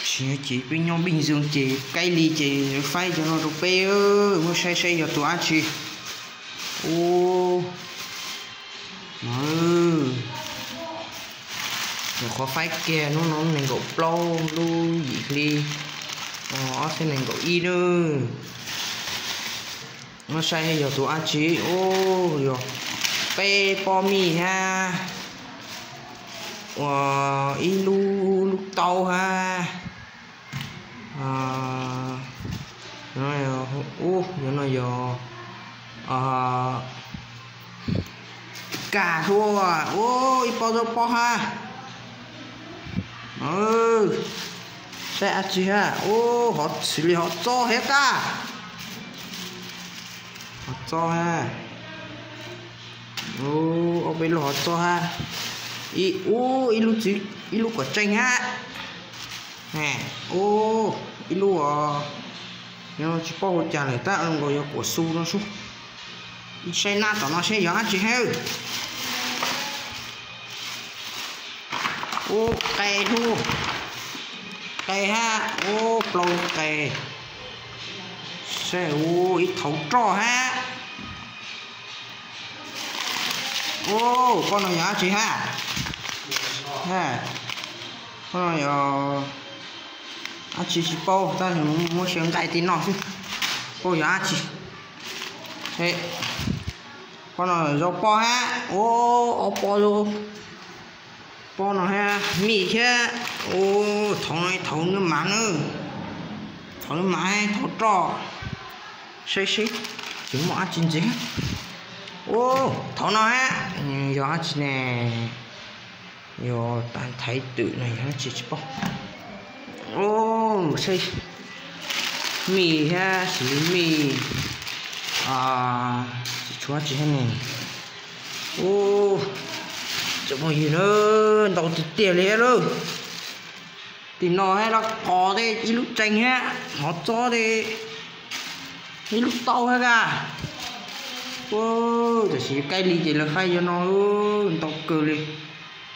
Tsis ces peb nyob Bình Dương ces kaij li ces faib cov no rau peb, muab saib saib yog tus dab tsi. Ub, no, nyuam qhuav faib kiag hnub no nees nkaum plaub lub yim hli ob txhiab nees nkaum ib nawb. Muab saib yog tus dab tsi. Ub, yog peb pob mij hab, ua ib lub, lub taub hab. Ub, yog no yog kas hua. Ub, ib pob zaub pob hab. Saib dab tsi hab. Ub, hov xws li hov txob hab tas. Hov txob hab. Ob peb lub hov txob hab. Ub, ib lub txwv, ib lub kuam tseej hab. Ub, ib lub os, tsis paub ua cas lawm tab nkaus yog kuam xu no sub. Saib nab tom no saib yog dab tsi hab. Ub, qe hlub, qe hab. Ub, plaub qe. Saib, ub, ib thaum roj hab. Ub, pob no yog dab tsi hab? Pob no yog dab tsi tsis paub tab sis muab xyaw nqaij tim no xwb, paub yog dab tsi. Pob no zaub pob hab. Ub, ob pob zaub pob no hab mij thiab. Ub, thaum no thaum nws mas na, thaum nws mas thaum roj. Saib seb tsis muaj dab tsi ntxiv. Ub, thaum no hab, yog dab tsi ne? Yog tas thaiv twm no yog dab tsi tsis paub. Ub, saib mij hab, xws li mij, tsis tshuav dab tsi hab ne. Ub, tsoom phooj ywg na, ntau tiag tiag li lawm. Tim no hab lawv qos tej ib lub tseej hab, hov txob tej ib lub taub hab kag. Ub, tam sim kaij li ces lawv faib cov no ntau kawg li.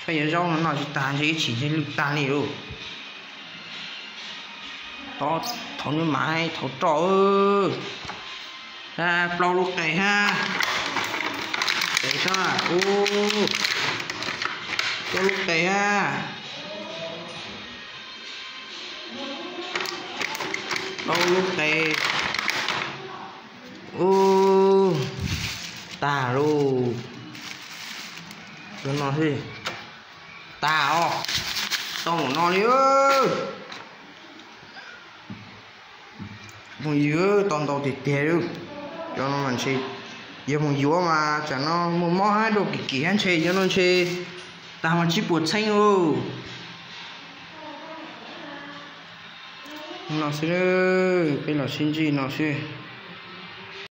Faib cov zaub no noj tsis tag ntshe ib chim ntshe lwj tag li lauj. Thaum nws mas thaum roj. Plaub lub qe hab. Ub, plaub lub qe hab. Plaub lub qe. Ub, tag lauj. Cov no xwb. Tag os. Tau mus no li. Phooj ywg, tau ntau tiag tiag li. Cov no mas ntshe yog mus yuav mas tsam no muaj mob hab dua kim kim hab ntshe cov no ntshe tag mas tsib puas txheeb lauj. No xwb, peb los sib ntsib no xwb.